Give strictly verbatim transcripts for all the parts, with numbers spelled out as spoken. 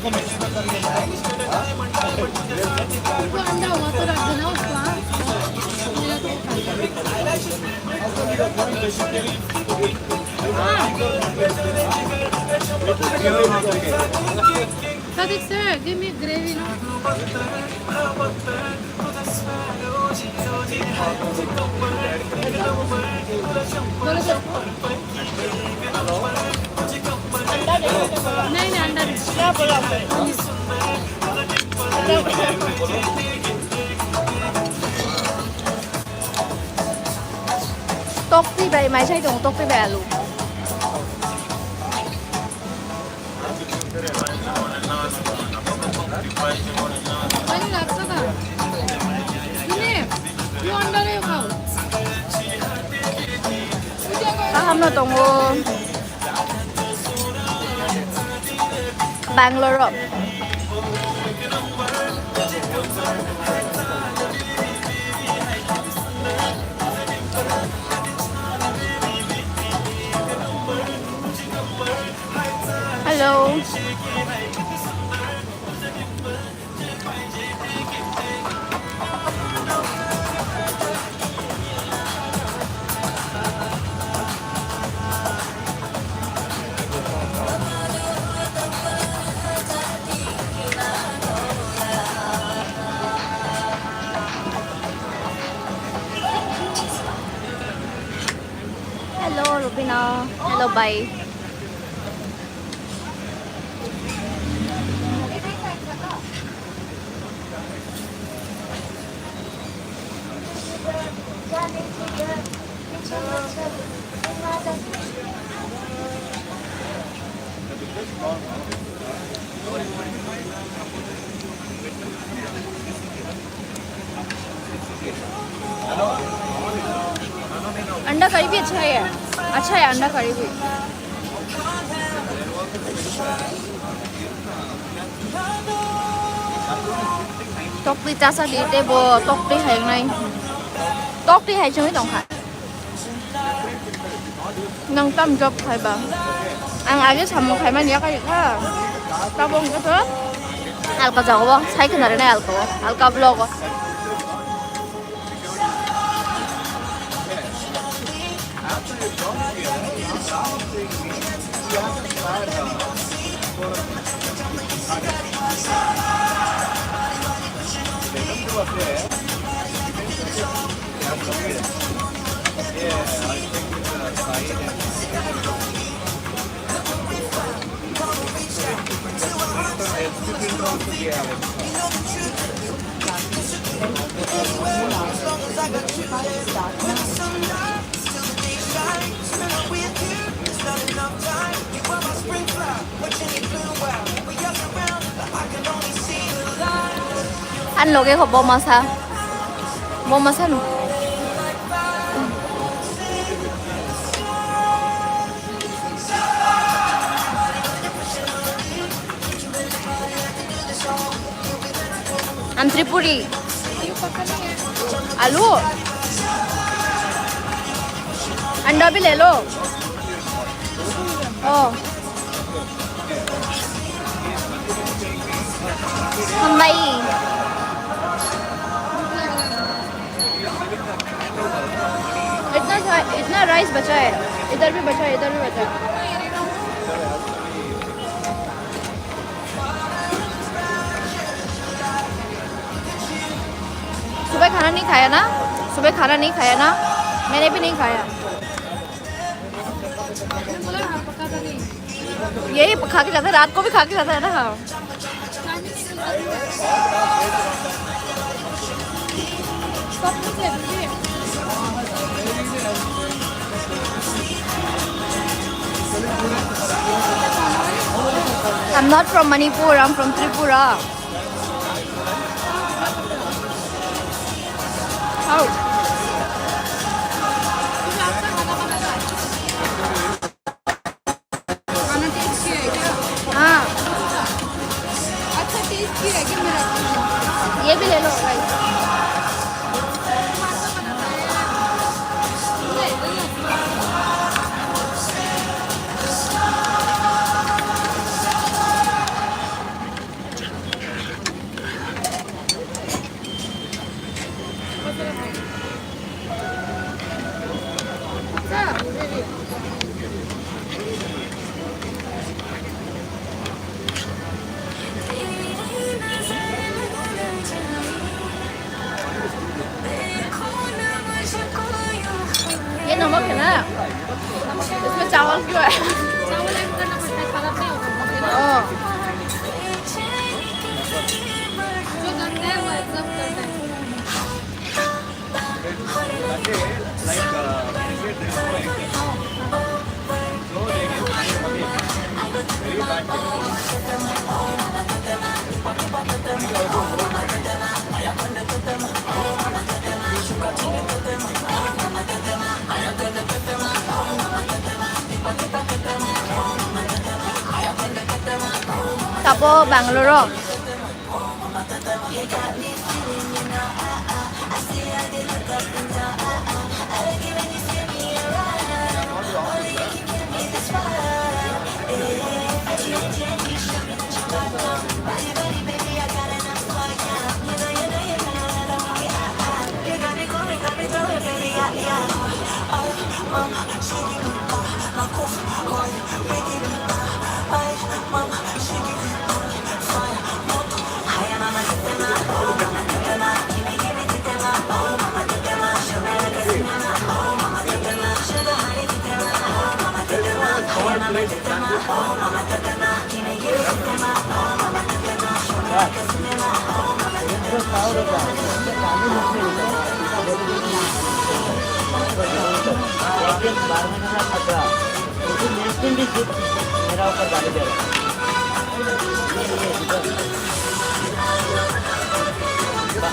अंडा हुआ तो रख देना उसको, हाँ। Sadik sir, give me gravy, no? नहीं, नहीं, अंडा नहीं। क्या बोला आपने? Tokti bai mai sai tongo, tokti bai alu. Kaham no tongo. Bangalore o. Hello. Hello, Rubina. Hello, bye. अंडा करी भी अच्छा है, अच्छा है अंडा करी भी। Tokti chasa di tei bo tokti hai nai. Tokti hai chungwi tongkha. Nang tam job khai ba? Ang age samung khai mani yakarikha. Tabuk wngkha to alka jagao sai khna rwnai alkao, alka vlogo. Ani loge kho bo masa, bo masa no. I'm Tripuri. आलू, अंडा भी ले लो। ओ, हम भाई। इतना सा-, इतना राइस बचा है, इधर भी बचा है, इधर भी बचा है। सुबह खाना नहीं खाया ना, सुबह खाना नहीं खाया ना, मैंने भी नहीं खाया। यही खा के जाता है, रात को भी खा के जाता है ना। हाँ। I'm not from Manipur, I'm from Tripura. How? हाँ। अच्छा, टेस्ट किया है क्या मेरा? ये भी ले लो, भाई। Tabo Bangalore o.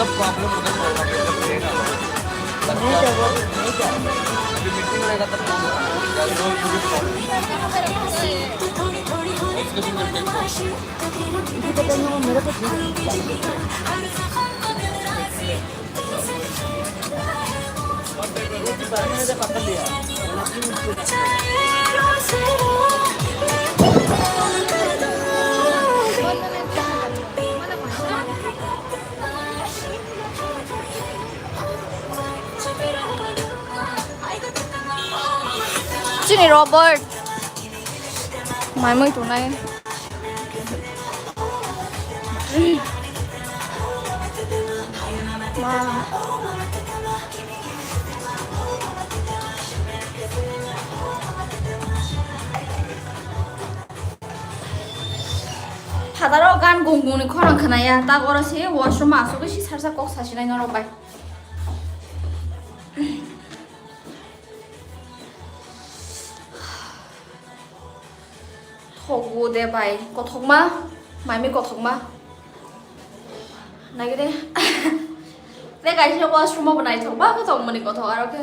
सब प्रॉब्लम उधर होगा, जब लेगा। नहीं क्या बोल, नहीं क्या? अभी मीटिंग रहेगा तब कौन होगा? या तो मुझे प्रॉब्लम। उसके भी मिलते हैं। Chini Robert. Mai moi tunai. Ma. Phataro gan gung gungni khorang khnaya, tak oro se washroom asugwi si sarsa kok sasinai norok bai. Thogo de bai, kothokma, maimi kothokma. Nagide. Te kaisa washroom obo naithok ba kothok mani kothok aro khe.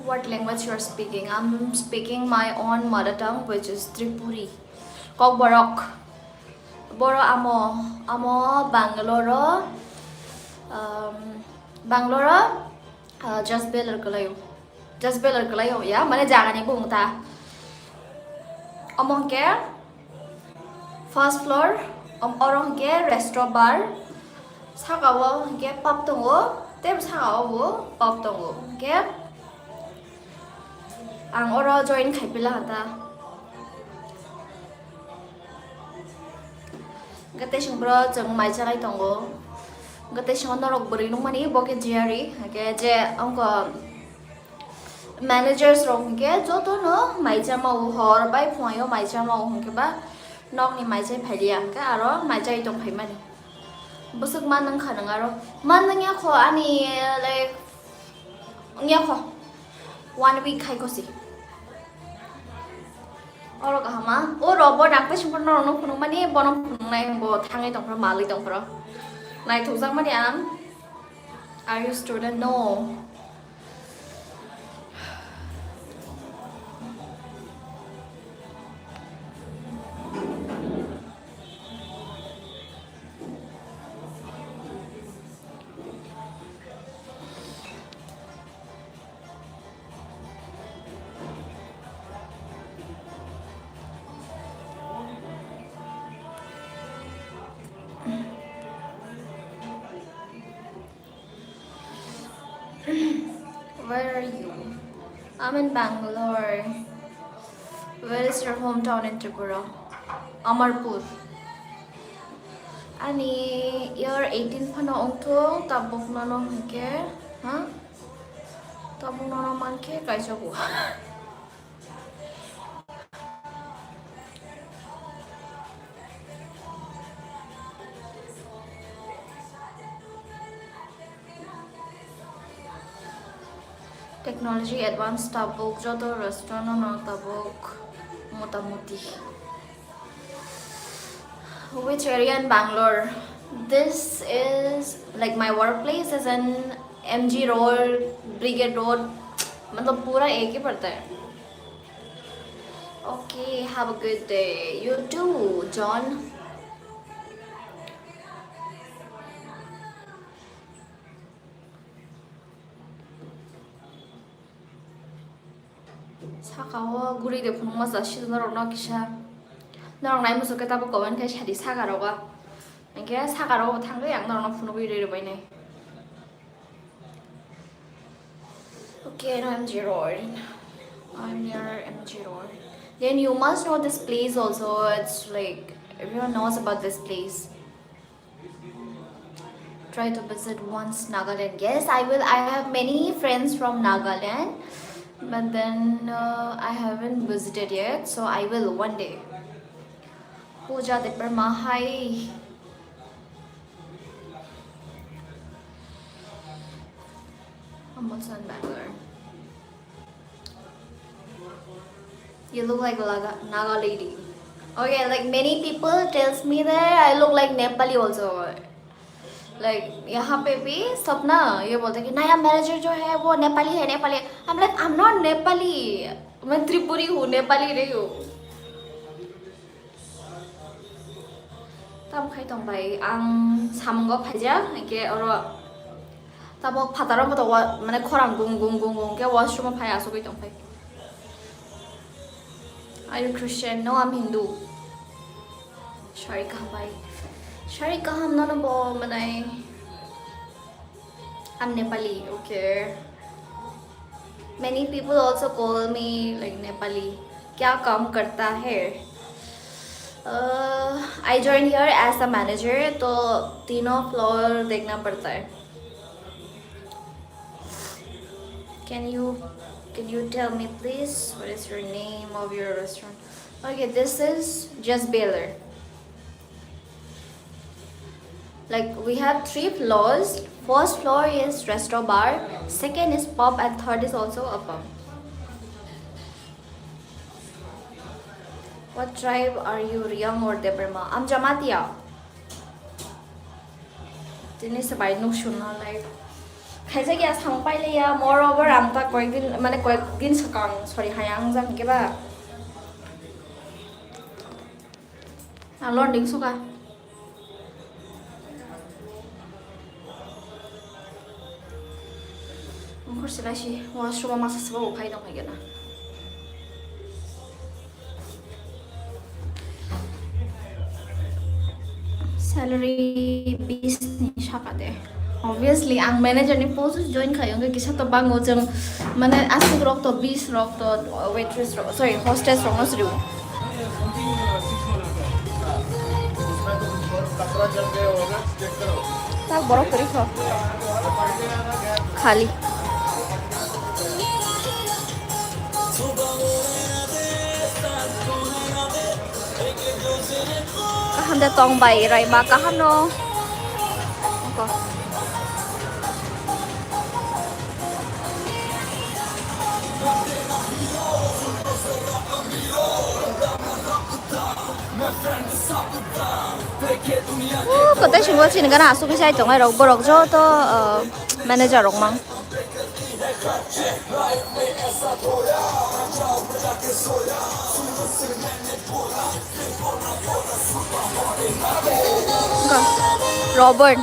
What language you are speaking? I'm speaking my own mother tongue, which is Tripuri. Kokborok. Boro amo, amo Bangalore, um, Bangalore, uh, Jasbel kalayo. Jasbel kalayo, ya, mane jagani bung ta. Omo hwnkhe first floor, om-, oro hwnkhe restaurant bar, saka o hwnkhe pub tongo, tei saka o bo pub tongo. Hwnkhe ang oro join khai pila ta. Hwnkhe tei sing bro chwng mai chanai tongo. Hwnkhe tei sing norok bwrwi nukmani bo khe G R E, hwnkhe je ongko managers rok hwnkhe jotono mai chama o, hor bai phungaio mai chama o hwnkhe ba nokni mai chai phailia hwnkhe aro mai chai tong phaimani. Bwswk man wngkha nwng aro? Man wngya kho ani, like, wngya kho. One week khai kho si. Oro kahama. O rok bo dakpai songkha norok no phunukmani, bono phunuknai bo thangwi tongphro, malwi tongphro. Naithokjakmani ang. Are you student? No. Where are you? I'm in Bangalore. Where is your hometown in Tripura? Amarpur. Ani year eighteen phano wngthung, tabuk nono hwnkhe, ha? Tabuk nono mankhe kaisa bo. Technology advance tabuk, joto restaurant no tabuk, motamuti. Which area in Bangalore? This is, like, my workplace is in M G Road, Brigade Road, मतलब पूरा एक ही पड़ता है। OK, Okay, have a good day. You too, John. Saka o guri de phunukma ja sidi norok no kisa. Norok nai muchuk khe tabuk comment khai sadi saka rogo. Hinkhe saka rogo thangwi ang norok no phunugwi rwi rwbainai. Okay, no, M G Road. I'm near M G Road. Then you must know this place also. It's like everyone knows about this place. Try to visit once Nagaland. Yes, I will. I have many friends from Nagaland, but then uh, I haven't visited yet, so I will one day. Pooja Debbarma, hi. Amazon Bangalore. You look like a Naga, Naga lady. Okay, like many people tells me that I look like Nepali also. Like यहाँ पे भी सब ना ये बोलते कि नया मैनेजर जो है वो नेपाली है, नेपाली है। I'm like, I'm not Nepali. मैं त्रिपुरी हूँ, नेपाली नहीं हूँ. Tam khai tong bai, ang samungo phaijak, hingke oro tabok phataro moto wa-, mane khorang gung gung gung gung ke washroom o phai asugwi tong phai. Are you Christian? No, I'm Hindu. Sorry, kaham bai. Sorry, kaham nono bo manai. I'm Nepali, okay. Many people also call me like Nepali. क्या काम करता है? Uh, I joined here as a manager, तो तीनों floor देखना पड़ता है. Can you, can you tell me please what is your name of your restaurant? Okay, this is Just Baylor. Like, we have three floors. First floor is resto bar, second is pub, and third is also a pub. What tribe are you, Riyang or Debbarma? I'm Jamatia. Tini se bai nuk sunna lai. Khaisa kya sang pai le ya, moreover, ang ta koyek din, mane koyek din sakang, sorry, hayang jang ke ba. Ang londing suka. Ang khorsi lai si, washroom o masa sabo phai dong hai gana. Salary bis ni saka de. Obviously, ang manager ni post join khai, wngkha kisa to bango chwng, mane, aswk rok to, bis rok to, waitress rok, sorry, hostess rok no sri. Tak borok kwrwi kho. Khali. Kaham de tong bai rai ma kaham no. Oko. Uh, kotai sini chini gana asugwi sai tongnai rok, borok joto, uh, manager rok mang. Robert.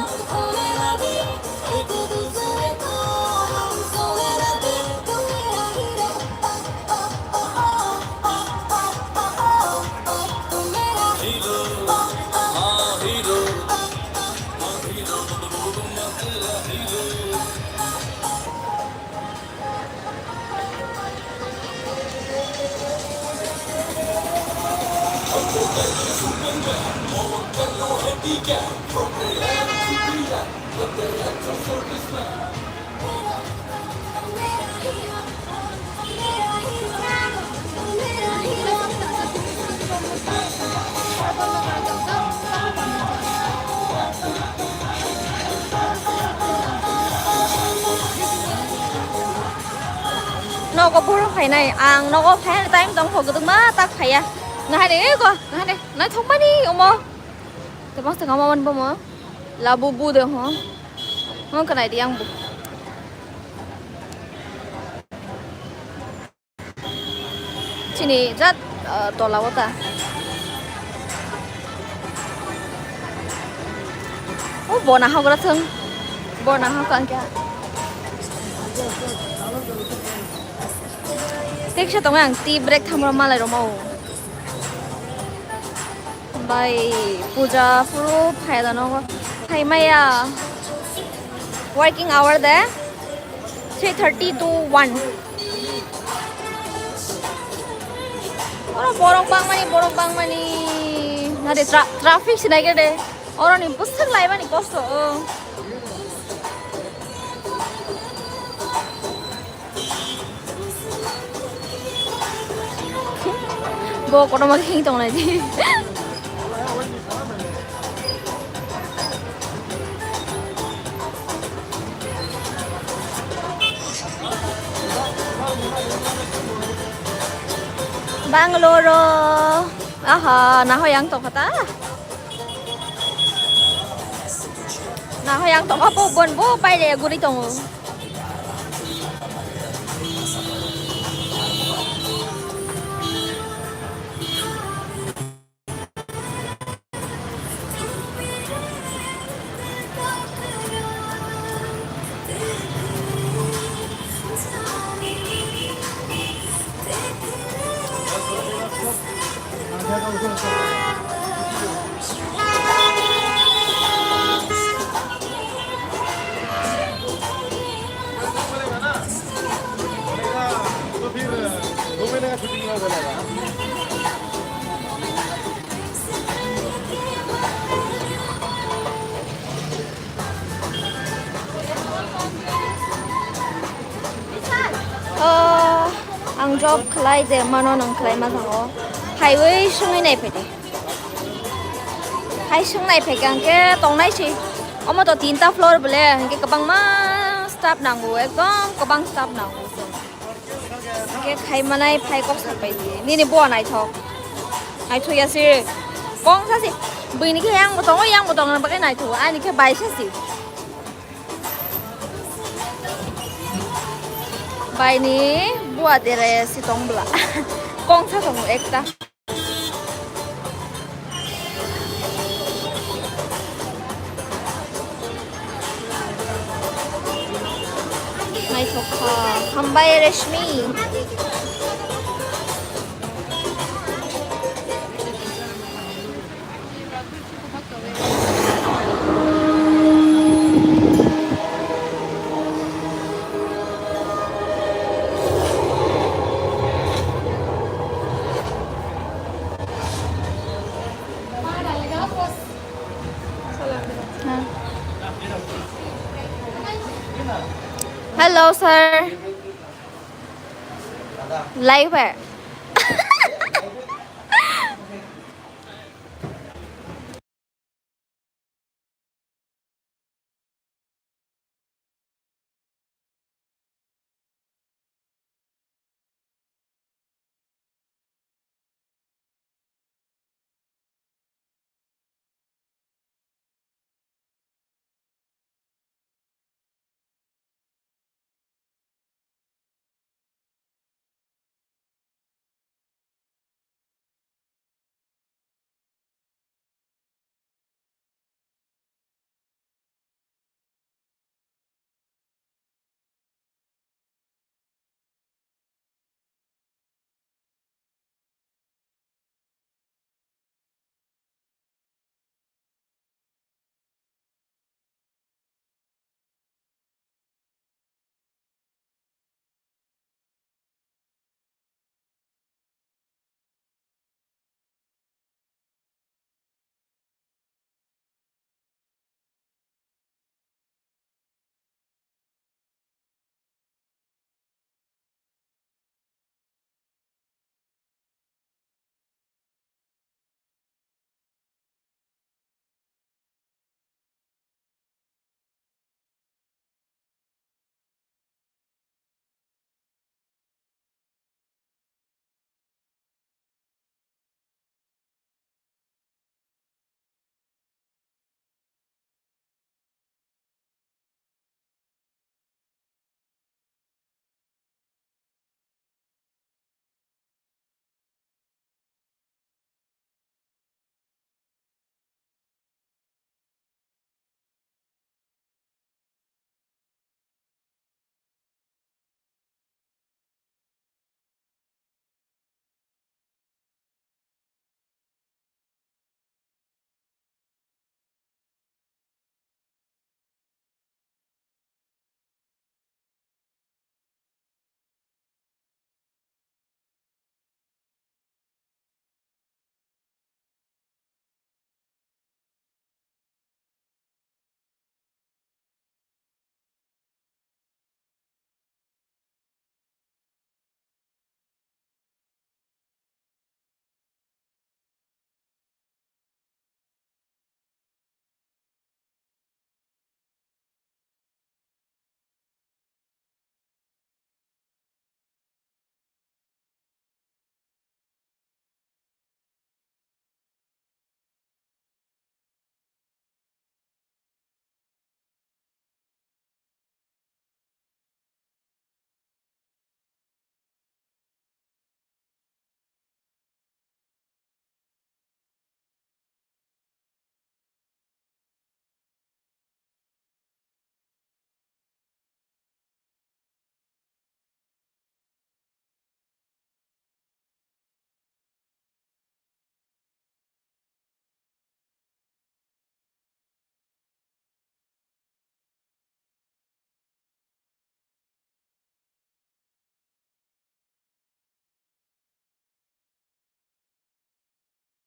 Nogo boro phainai, ang nogo phaina time tong kho, kwdwkma tak phaiya. Nahani, ego, nahani, naithokmani omo. Tebang se kama wan bomo. Labu bu de ho. Ho kanai di ang bu. Chini jat Ah, tola o ta. O bona hogra thung. Bona hokang kya. Teksa tongo ang tea break thamro malai roma o. Bai puja phuru phaida nogo. Phaimaya working hour de three thirty to one. Oro borok bangmani, borok bangmani. Nade tra-, traffic sinai gede. Oro ni bwswk laimani kosto. Oh. Bo kotorma khe tong nai di. Bangalore. Aha, nahoi ang tongkha ta. Nahoi ang tongkha, bo bon bo paire guri tongo. Oh, ang job khlai de mano nang khlai ma thango. Highway sungwi nai phai de. Hai sung nai phai kang khe tong nai si. Omo to tinta floor bole, hingke kwbangma staff nango, ekdom kwbang staff nango. Hingke khai manai phai kok sak pai di. Nini bo naithok. Naithok ya si. Kong sa si. Buini khe yang bo tongo, yang bo tongo, bagwi naithok. Ani khe bai sa si. Baini bua dere si tong bla. Kong sa tongo ekta. Naithok kha. Hambai Reshmi. Hello, sir. Live hai.